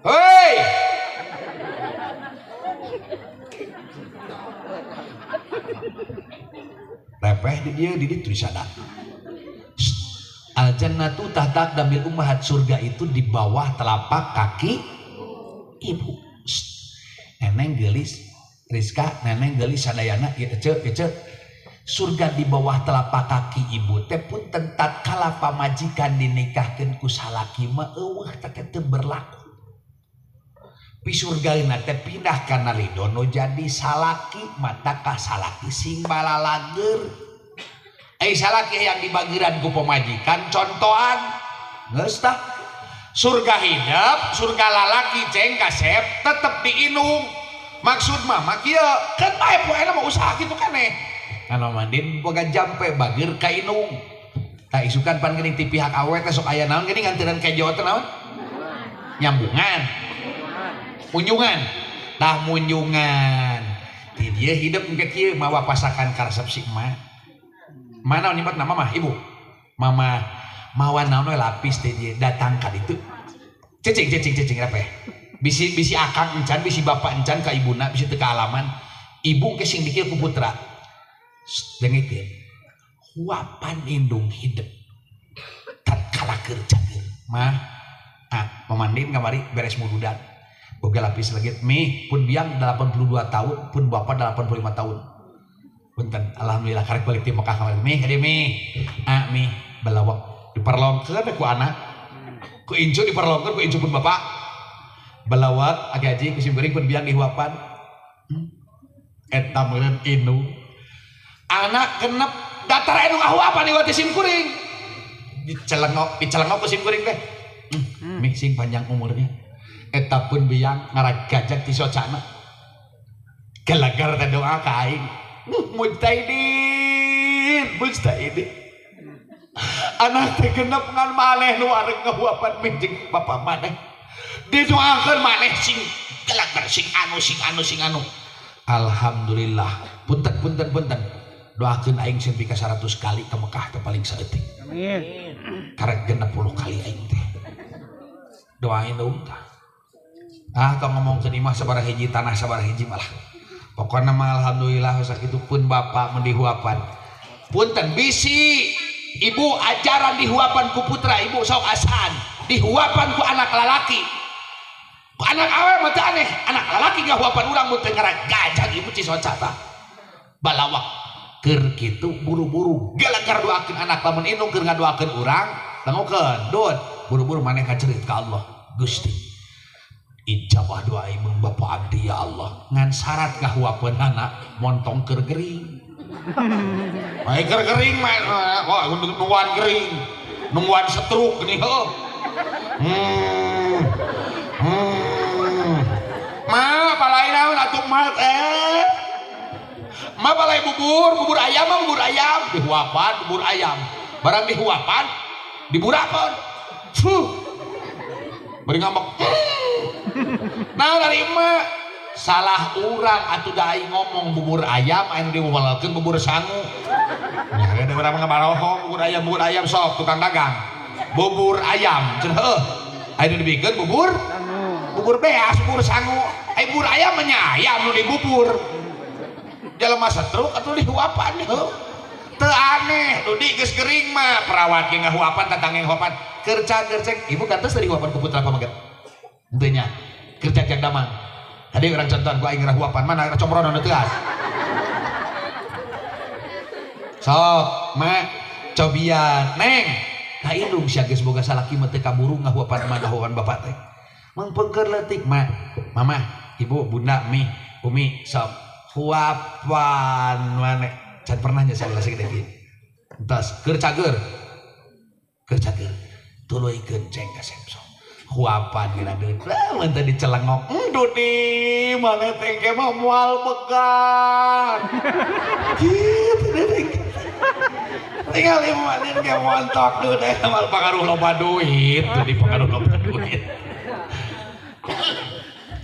Hei! Repeh di dieu di ditu disada. Al jannatu tahta aqdamil ummahat, surga itu di bawah telapak kaki ibu. Neneng geulis Rizka, neneng geulis sadayana ieu ece ece. Surga di bawah telapak kaki ibu teh punten tatkala pamajikan dinikahkeun ku salaki mah eueuh teh teu berlaku. Pi surgaeuna teh pindah kana ridho jadi salaki mata ka salaki sing balalager. Ai salaki yang dibagiran ku pamajikan contohan geus tah. Surga hidup, surga lalaki ceng kasep tetep diinung. Maksud mama kieu kan bae poena mah usaha kitu keneh. Kana mandin boga jampe bageur ka inung. Tah isukan pan geuning ti pihak awe teh sok aya naon geuning nganteran kejo teh naon? Nyambungan. Munjungan. Tah munjungan. Ti dieu hidup engke kieu mawa pasakan karesep si emak. Mana nyebut nama mah ibu? Mama mawa naon we lapis teh dieu datang ka ditu. Cicing cicing cicing repeh. Bisi bisi akang encan, bisi bapak encan ka ibuna, bisi teu kaalaman. Ibu engke sing dikir ku putra. Dengekeun. Huapan indung hidup tatkala keur cager. Mah ah mamandin kamari beres mududan. Boga lapis legit mih pun biang 82 tahun, pun bapak 85 tahun. Punten alhamdulillah karek balik ti Mekah kamari mih kadi mih. Ah mih balawak diperlongkeun ku anak. Ku incu diperlongkeun ku incu pun bapak. Balawak agaji ku simkuring pun biang dihuapan. Eta meureun indung. Anak genep datar anu ngahuapan iwati simkuring. Dicelengok, dicelengok ku simkuring teh. Mih sing panjang umurnya. Eta pun biang ngaragajag ti socana. Gelagar teh doa ka aing. Mujtahidin, mujtahidin. Anak teh genep ngan maneh nu arek ngahuapan mih jeung bapa maneh. Didoakeun maneh sing gelagar sing anu sing anu sing anu. Alhamdulillah. Punten punten punten. Doakeun aing sing pika 100 kali ke Mekah teh paling saeutik. Amin. Karek 60 kali aing teh. Doain deung tah. Ah tong ngomongkeun imah sabaraha hiji tanah sabaraha hiji malah. Pokona mah alhamdulillah sakitu pun bapak mun dihuapan. Punten bisi ibu ajaran dihuapan ku putra ibu sok asan, dihuapan ku anak lalaki. Ku anak awe mah teu aneh, anak lalaki ngahuapan urang mun teu ngaragajag ibu cisoca tah. Balawak keur kitu buru-buru galagar doakeun anak lamun indung keur ngadoakeun urang, dangukeun dud buru-buru maneh kacerit ka Allah. Gusti ijabah doa ibu bapak abdi ya Allah ngan syarat ngahuapeun anak montong keur gering. Bae keur gering mah wah nungguan gering nungguan setruk geuning heuh. Naon atuh mat eh. Ma balai bubur, bubur ayam mah bubur ayam, dihuapan bubur ayam. Barang dihuapan diburakeun. Fuh. Bari ngambek. Nah dari emak salah urang atuh da aing ngomong bubur ayam aing dihualalkeun bubur sangu. Nya ada urang mah ngabarohong bubur ayam sok tukang dagang. Bubur ayam cenah heuh. Aing dibikeun bubur bubur beas, bubur sangu. Ai bubur ayam mah nya ayam nu dibubur. Jelema setruk atuh dihuapan heuh. Teu aneh, Dudi geus gering mah perawat ge ngahuapan tatang ngahuapan. Kerca-kercek ibu kantos tadi huapan ku putra pameget. Henteu nya. Kerca cek damang. Tadi urang contohan ku aing ngerahuapan mana comrono nu teuas. Sok, mak cobian, neng. Ka indung sia geus boga salaki mah teu kaburu ngahuapan mah ngahuapan bapak teh. Mangpengker leutik mak, mamah, ibu, bunda, mi, umi, sok huapan maneh. Can pernah nya saya lasi gede kieu. Entos keur cager. Keur cager. Tuluikeun ceng ka sok. Huapan geuna deun. Lah mun teh dicelengok. Dudi maneh teh engke mah moal bekan. Kitu deui. Tinggal ieu mah ge montok deui teh moal pangaruh loba duit, di pangaruh loba duit.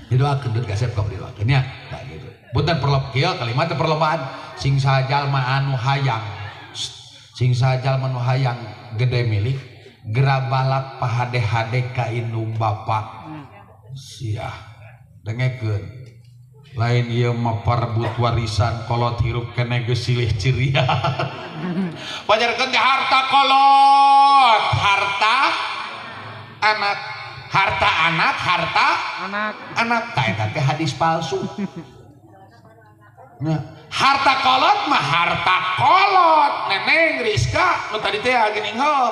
Didoakeun deun kasep ka didoakeun nya. Tah gitu. Punten perlombaan kieu kalimat perlombaan sing sajalma anu hayang. Sing sajalma anu hayang gede milik gerabalak pahade-hade ka indung bapak. Siah dengekeun. Lain ieu mah parebut warisan kolot hirup keneh geus silih ceria. Pajarkeun teh harta kolot, harta anak, harta anak, harta anak. Anak tah eta teh hadis palsu. Nah, harta kolot mah harta kolot. Neneng Rizka nu tadi teh geuning heuh.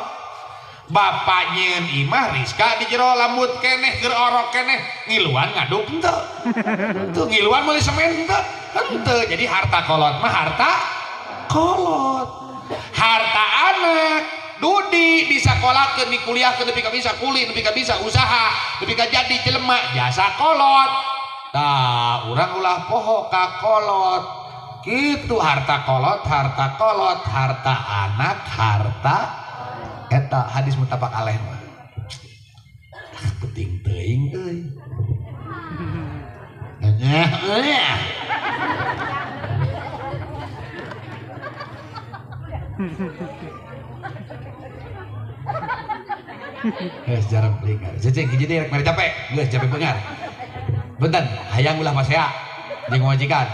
Bapak nyieun imah Rizka di jero lambut keneh keur orok keneh ngiluan ngaduk henteu. Henteu ngiluan meuli semen henteu. Henteu. Jadi harta kolot mah harta kolot. Harta anak Dudi disakolahkeun dikuliahkeun nepi ka bisa kuli nepi ka bisa usaha nepi ka jadi jelema jasa kolot. Tah urang ulah poho ka kolot. Kitu harta kolot, harta kolot, harta anak, harta eta hadis muttafaq alaih mah. Penting teuing euy. Geus jarang pelingar. Cecek hiji deui rek mere capek. Geus capek pengar. Punten, hayang ulah pasea jeung majikan.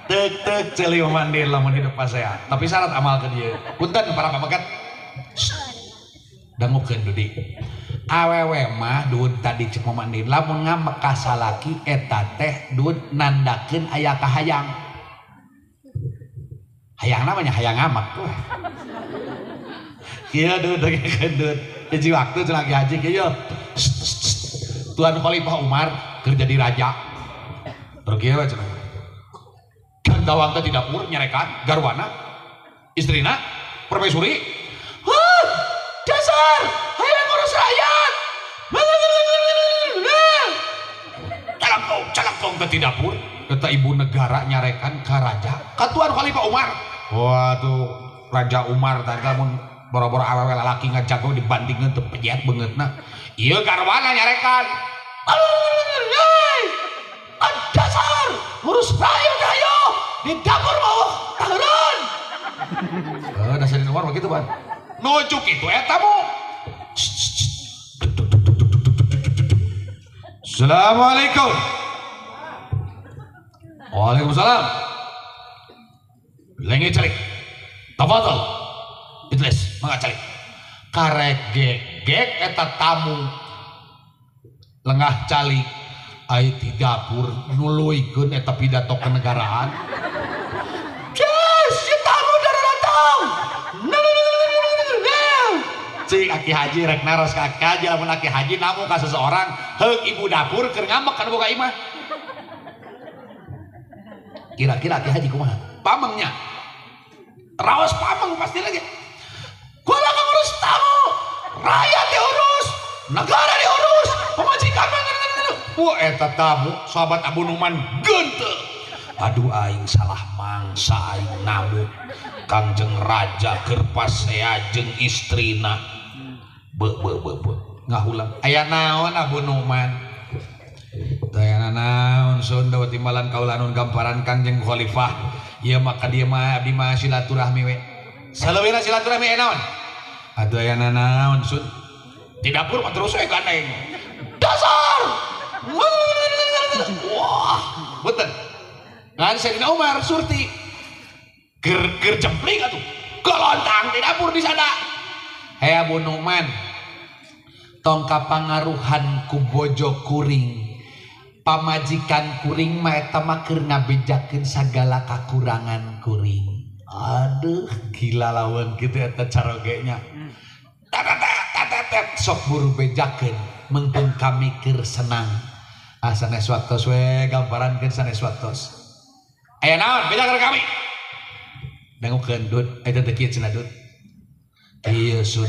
Teuk teuk ceuli mandir lamun hidup pasea. Tapi syarat amalkeun ieu. Punten para pameget. Dangukeun Dudi. Awewe mah duud tadi cek mandir lamun ngambek ka salaki eta teh duud nandakeun aya kahayang. Hayang namanya hayang ngamek tuh. Kieu duud dengekeun duud. Hiji waktu cenah Ki Haji kieu. Tuan Khalifah Umar keur jadi raja. Terus kieu we cenah. Gandawang teh di dapur nyarekan garwana istrina permaisuri. Huh, dasar hayang ngurus rakyat. Calangkong calangkong teh di dapur eta ibu negara nyarekan ka raja ka Tuan Khalifah Umar. Wah tuh Raja Umar tadi lamun boro-boro awewe lalaki ngajago dibandingkeun teu pejet beungeutna. Ieu garwana nyarekan. Dasar ngurus rakyat ayo di dapur mau tahuran. Dasar di luar begitu ban. Nujuk itu eta mu. Assalamualaikum. Waalaikumsalam. Lengi calik. Tafadhol. Idris, mangga calik. Karek gek eta tamu lengah calik ai di dapur nuluykeun eta pidato kenegaraan. Yes, si tamu datang. Cik aki haji rek naros ka aki haji lamun aki haji namu ka seseorang heuk ibu dapur keur ngambek kana boga imah. Kira-kira aki haji kumaha? Pamengnya. Raos pameng pasti lagi. Gua lagi ngurus tamu, rakyat diurus, negara diurus, pemajikan. Wah eta tamu sahabat Abu Nu'man geunteung. Aduh aing salah mangsa aing namu Kangjeng Raja keur pasea jeung istrina. Be be be be ngahulang. Aya naon Abu Nu'man? Teu aya naon sun dawa timbalan kaula nun gamparan Kangjeng Khalifah. Ieu mah ka dieu mah abdi mah silaturahmi we. Saleuwina silaturahmi aya naon? Aduh aya naon sun? Di dapur mah terus we gandeng. Dasar. Wah, punten. Ngan Sayyidina Umar surti. Ger jempling atuh. Golontang di dapur di sana. Hei Abu Nu'man, tong kapangaruhan ku bojo kuring. Pamajikan kuring mah eta mah keur ngabejakeun sagala kakurangan kuring. Aduh, gila lawan kitu eta carogenya. Tatatat sok buru bejakeun mengkeun kami keur senang. Ah sanes waktos we gamparankeun sanes waktos. Aya naon bejakeun kami? Dangukeun dud, eta teh kieu cenah dud. Ieu sun.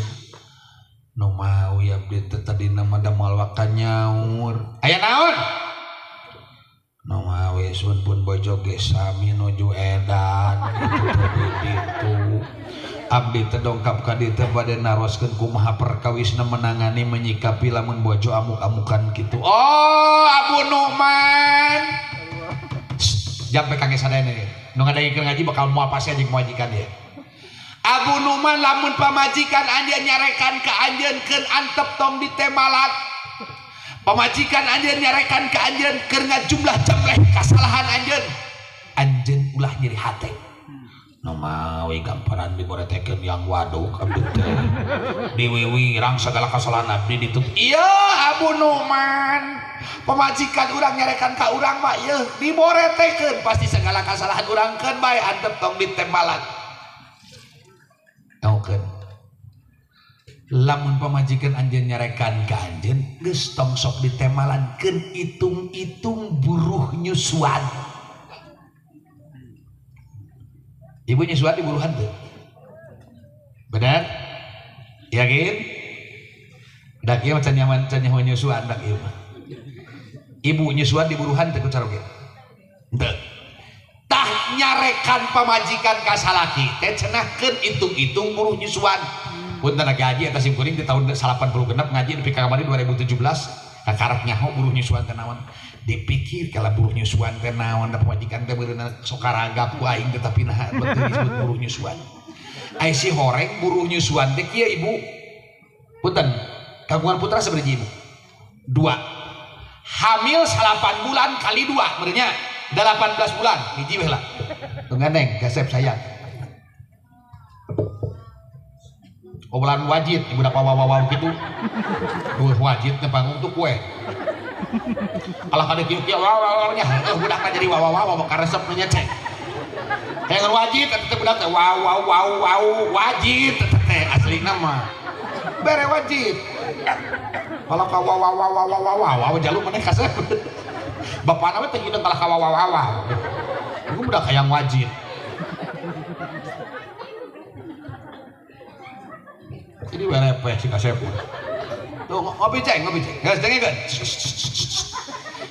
Nu mau ya abdi teh tadina mah da moal waka nyaur. Aya naon? Nu mau sun pun bojo ge sami nuju edan kitu. Abdi teh dongkap ka dieu teh bade naroskeun kumaha perkawisna menangani menyikapi lamun bojo amuk-amukan kitu. Oh, Abu Nu'man. Jampe kangge sadayana ieu. Nu ngadengikeun ngaji bakal moal pasti anjing majikan ieu. Abu Nu'man lamun pamajikan anjeun nyarekan ka anjeun keun antep tong ditemalat. Pamajikan anjeun nyarekan ka anjeun keur ngajumlah jemleh kasalahan anjeun. Anjeun ulah nyeri hate. Nu mawi gamparan diboretekeun yang waduk abdi teh. Diwiwirang sagala kasalahan abdi ditutup. Ieu Abu Nu'man. Pamajikan urang nyarekan ka urang mah ieu diboretekeun pasti segala kasalahan urang keun bae antep tong ditembalan. Taukeun. Lamun pamajikan anjeun nyarekan ka anjeun geus tong sok ditemalan keun itung-itung buruh nyusuan. Ibu nyusuan di buruhan teu? Benar? Yakin? Dak ieu can nyaman can nyaho nyusuan dak ieu mah. Ibu nyusuan di buruhan teu ku caroge? Henteu. Tah nyarekan pamajikan ka salaki teh cenah keun itung-itung buruh nyusuan. Punten ngaji eta sim kuring di tahun 86 ngaji nepi ka kamari 2017 kakarep nyaho buruh nyusuan teh naon. Dipikir kalau buruh nyusuan teh naon da pamajikan teh beureuna sok karagap ku aing teh tapi naha betul disebut buruh nyusuan. Ai si horeng buruh nyusuan teh kieu ibu. Punten, kagungan putra sabaraha ibu? 2. Hamil 8 bulan kali 2 meureunnya 18 bulan hiji weh lah. Teu gandeng gasep sayang. Obrolan wajib ibu dak wawawaw kitu. Tuh wajib teh panggung tuh kue. Alah kada kieu kieu wawawaw nya heuh budak jadi wawawaw karesep nya cek. Hayang wajib eta teh budak teh waw waw waw waw wajib eta teh aslina mah. Bere wajib. Kalau ka waw waw waw waw waw waw jalu maneh kasep. Bapana we teh hidung kalah ka waw waw waw. Ieu budak hayang wajib. Jadi werepeh si kasep. Tuh ngopi ceng, ngopi ceng. Geus dengekeun.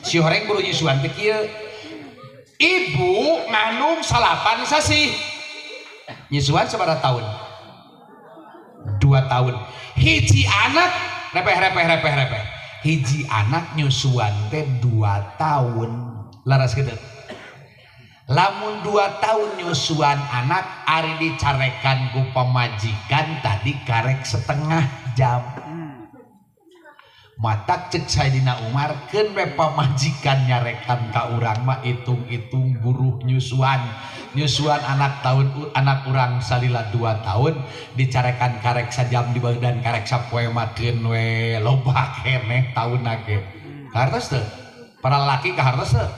Si horeng buru nyusuan teh kieu. Ibu ngandung 8 sasih. Nyusuan sabaraha tahun? 2 tahun. Hiji anak repeh repeh repeh repeh. Hiji anak nyusuan teh 2 tahun. Laras kitu. Lamun 2 tahun nyusuan anak ari dicarekan ku pamajikan tadi karek setengah jam. Matak cek Sayyidina Umar keun we pamajikan nyarekan ka urang mah itung-itung buruh nyusuan. Nyusuan anak tahun anak urang salila 2 tahun dicarekan karek sajam di badan karek sapoe mah keun we loba keneh taunna ge. Kahartos teu? Para laki kahartos teu?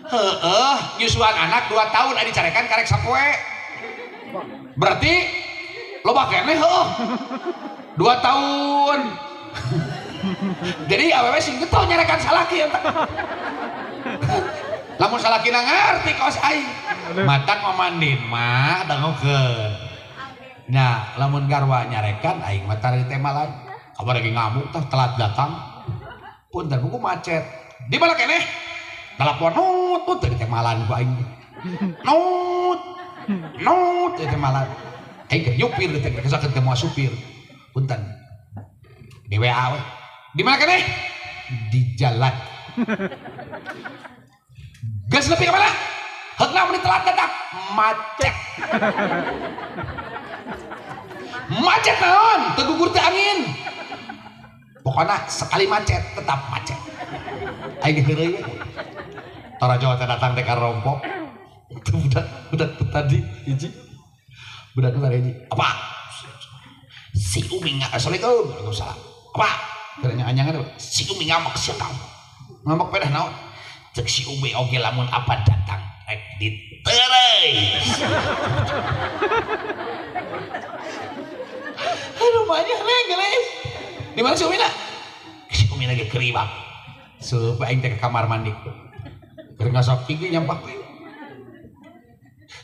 Heeh, nyusuan anak 2 tahun ari dicarekan karek sapoe. Berarti loba keneh heuh. 2 tahun. Jadi awewe sing getol nyarekan salaki eta. Lamun salakina ngarti kaos aing. Matak mamandin mah dangukeun. Nah, lamun garwa nyarekan aing mah tara ditemalan. Kabar lagi ngamuk tah telat datang. Punten buku macet. Di mana keneh? Telepon nut nut tadi teh malan ku aing. Nut nut teh malan. Aing keur nyupir teh kesakeun teh moal supir. Punten. Di WA we. Di mana keneh? Di jalan. Geus nepi ka mana? Heukna mun telat datang macet. Macet naon? Teu gugur teh angin. Pokoknya sekali macet tetap macet. Aing heureuy we. Toraja teh datang teh ka rompok. Budak budak tadi hiji. Budak tadi hiji. Apa? Si Umi nggak, assalamualaikum. Waalaikumsalam. Apa? Kiranya anyangan si Umi ngamuk sia kamu. Ngamuk pedah naon? Cek si Umi oge lamun apa datang rek ditereuy. Aduh banyak neng geus. Di mana si Umi na? Si Umi lagi keribak. Supaya aing teh ke kamar mandi. Keur ngasok gigi nyampak we.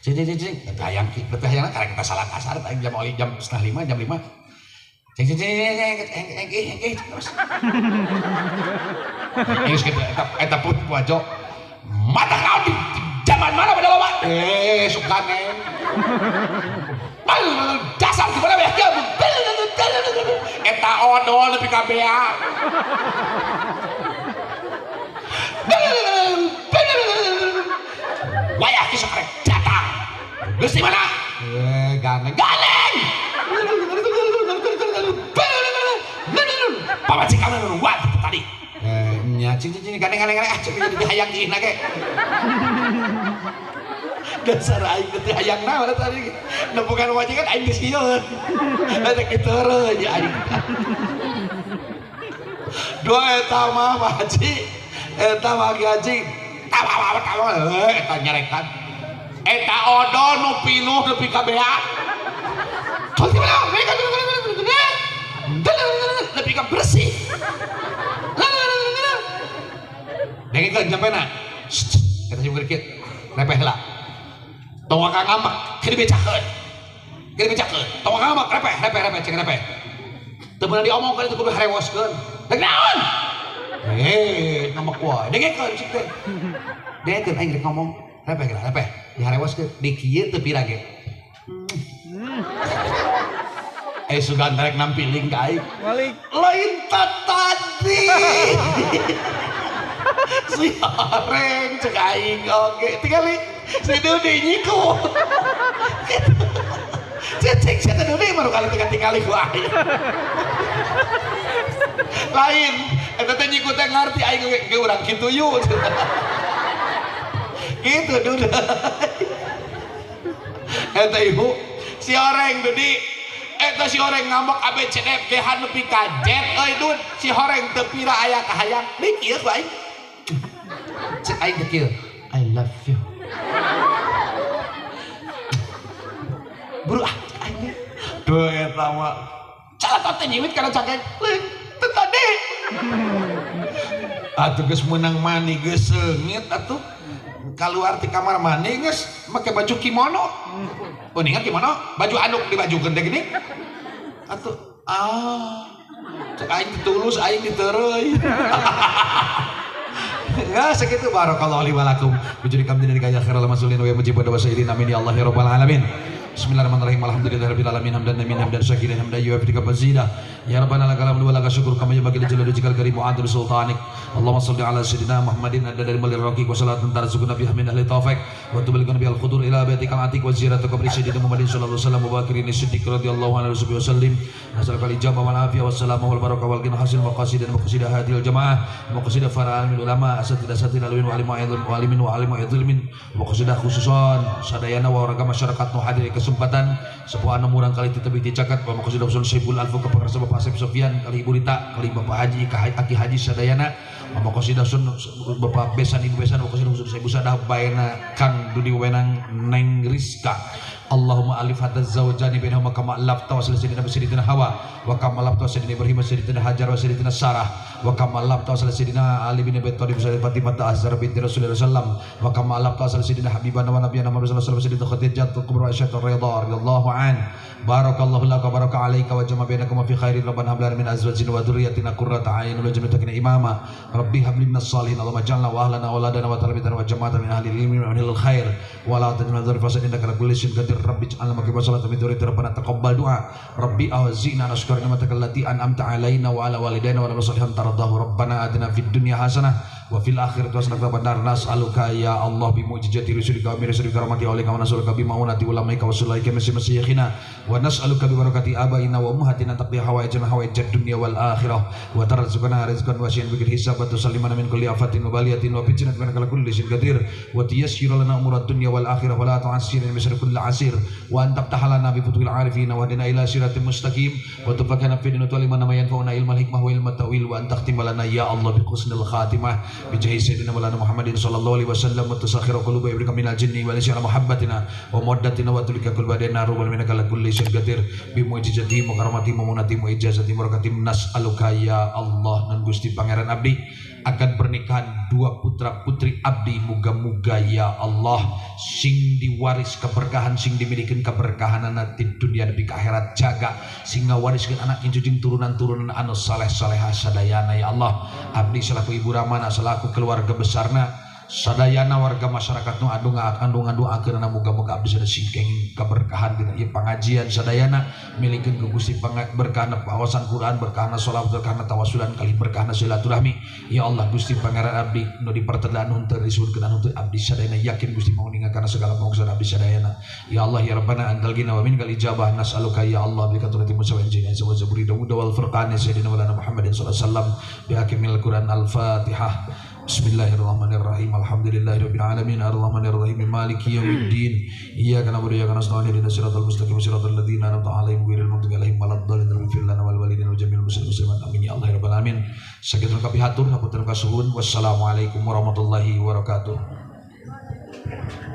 Cing cing cing, teu hayang ki, teu hayang karek kita salat asar aing jam 4:30, jam 5. Cing cing cing cing cing cing terus. Geus kitu eta eta pun wajo. Mata kau di zaman mana pada loba? Suka neng. Dasar di mana ya? Eta odol nepi ka bea. Wayah ki sok rek datang. Geus di mana? Ganeng. Ganeng. Pamajikan nu nungguan tadi. Nya cing cing ganeng ganeng ah cing jadi hayang ieu ge. Dasar aing teh hayang naon tadi. Nepukan wajikan aing geus kieu. Eta kitu heureun aing. Dua eta mah haji, eta mah haji. Tawa tawa eta nyarekan. Eta odol nu pinuh nepi ka bea. Nepi ka bersih. Dengekeun sampena. Eta si kieu. Repeh lah. Tong waka ngambek, keur dibecakeun. Keur dibecakeun. Tong waka ngambek, repeh, repeh, repeh, cek repeh. Teu meunang diomongkeun itu kudu harewoskeun. Rek naon? Ngambek wae. Dengekeun cik teh. Dengekeun aing rek ngomong. Repeh geura, repeh. Diharewoskeun. Di kieu teu pira ge. Sugan rek nampiling ka aing. Balik. Lain tadi. Si horeng cek aing oge tingali si Dudi nyiku. Cecek si Dudi baru kali tinggal ku aing. Lain eta teh nyiku teh ngarti aing ge urang kitu yuk. Gitu Dudi. Eta ibu si horeng Dudi eta si horeng ngambek A B C D F G H nepi ka Z euy Dud si horeng teu pira aya kahayang deui kieu ku aing. Cek aing teh kieu I love you. Buru ah cek aing teh. Duh eta mah calatot teh nyiwit kana cakeng leung teu tadi. Atuh geus meunang mani geus seungit atuh. Kaluar ti kamar mandi geus make baju kimono. Oh ningat kimono, baju anduk dibajukeun teh gini. Atuh ah cek aing tulus aing ditereuy. Ya segitu barakallahu li wa lakum. Bijuri kam dina kaya khairal masulin wa mujibud wa sayyidina amin ya Allah ya rabbal alamin. Bismillahirrahmanirrahim. Alhamdulillahirabbil alamin hamdan min hamdan syakirin hamdan yuwaffiqu mazida. Ya rabbana lakal hamdu wa lakal syukru kama yanbaghi li jalali wajhikal karim wa 'azimi sultanik. Allahumma shalli ala sayyidina Muhammadin adadil malil raqiq wa salatan tarzuqna biha min ahli taufiq wa tuballighna bihal khudur ila baitikal atiq wa ziyaratu qabri sayyidina Muhammadin sallallahu alaihi wasallam wa bakirin siddiq radhiyallahu anhu wa sallim. Nas'aluka al-ijabah wal afiyah wassalamah wal barakah wal ghina hasil maqasid dan maqasid hadhil jamaah maqasid fara alimul ulama asatid asatid alwin wa alimin wa alim wa ilmin maqasid khususan sadayana wa warga masyarakat nu hadir kesempatan sepuh anu murang kali teu dicakat wa maqasid usul Saiful Alfu ka pangarsa Bapak Asep Sofian kali Ibu Rita kali Bapak Haji ka Aki Haji sadayana wa maqasid sun Bapak Besan Ibu Besan wa maqasid usul Ibu Sadah baena Kang Dudi Wenang Neng Rizka Allahumma alif hadzal zawjani bainahuma kama alafta wa sayyidina sayyidina Hawa wa kama alafta sayyidina Ibrahim sayyidina Hajar wa sayyidina Sarah wa kama alafta sayyidina Ali bin Abi Thalib sayyidina Fatimah Azhar binti Rasulullah sallam wa kama alafta sayyidina Habibana wa nabiyana Muhammad sallallahu alaihi wasallam sayyidina Khadijah kubra Aisyah radhiyallahu an. Barakallahu laka baraka alaika wa jama bainakum fi khairin. Rabbana hab lana min azwajina wa dhurriyyatina qurrata a'yun waj'alna lil muttaqina imama. Rabbi hab li minas salihin. Allahumma ij'alna wa ahlana wa auladana wa talabitana wa jama'atan min ahli ilmi wa ahlil khair wa la taj'alna dzarra fasadin innaka ala kulli syai'in qadir. Rabbi ij'alna muqima sholati min dzurriyyati rabbana taqabbal du'a. Rabbi awzi'na an nashkura ni'mataka allati an'amta 'alaina wa 'ala walidayna wa ala salihin tardahu. Rabbana atina fid dunya hasanah wa fil akhirati hasanah wa qina adzabannar. Nas'aluka ya Allah bi mu'jizati rusulika wa bi rusulika rahmati alaika wa nas'aluka bi ma'unati ulamaika wa sulaika masyayikhina wa nas'aluka bi barakati abaina wa ummahatina taqdi hawaijana hawaijad dunya wal akhirah wa tarzuqna rizqan wasi'an bi ghairi hisab wa tusallimana min kulli afatin wa baliyatin wa fitnatin min kulli syai'in qadir wa tayassir lana umurad dunya wal akhirah wa la tu'assir min syarri kulli asir wa anta tahlana bi futuhil arifin wa hadina ila siratim mustaqim wa tufakana fi dinna wa liman yanfa'una ilmal hikmah wa ilmat ta'wil wa anta khtim lana ya Allah bi husnil khatimah bi jahi sayyidina Maulana Muhammadin sallallahu alaihi wasallam wa tusakhira quluba ibrika minal jinni wal insi ala muhabbatina wa mawaddatina wa tulika kul badana rubbal minaka la kulli syai'in qadir bi mu'jizati mukarramati mamunati mu'ijazati barakati. Nas'aluka ya Allah nan Gusti Pangeran abdi akan pernikahan dua putra putri abdi, muga-muga ya Allah sing diwaris keberkahan, sing dimiliki keberkahan di dunia nepi ka akhirat, jaga sing ngawariskeun anak incu jeung turunan-turunan anu saleh-salehah sadayana ya Allah. Abdi selaku ibu ramana, selaku keluarga besarna sadayana warga masyarakat nu adu ngadoakeun muga-muga abdi sada sing kenging keberkahan dina ieu pangajian sadayana milikeun ku Gusti berkahna pawasan Quran, berkahna sholawat, berkahna tawassulan kalih berkahna silaturahmi ya Allah. Gusti Pangeran abdi nu dipertedaan henteu disebutkeun anu teu abdi sadayana yakin Gusti mau ninggalkeun segala panguksan abdi sadayana ya Allah. Ya Rabbana antal ghina wa minkal ijabah. Nas'aluka ya Allah bi katurati Musa wa injil wa zaburi Daud wal Furqan sayyidina Muhammadin sallallahu alaihi wasallam bi hakimil Quran. Al-Fatihah. Bismillahirrahmanirrahim. Alhamdulillahirabbil alamin arrahmanirrahim maliki yaumiddin. Iyyaka na'budu wa iyyaka nasta'in ihdinas siratal mustaqim siratal ladzina an'amta 'alaihim ghairil maghdubi 'alaihim waladdallin. Ighfir lana wal walidayna wa jami'il muslimin muslimat. Amin ya Allah ya rabbal alamin. Sakitu kapihatur hapunten kasuhun. Wassalamualaikum warahmatullahi wabarakatuh.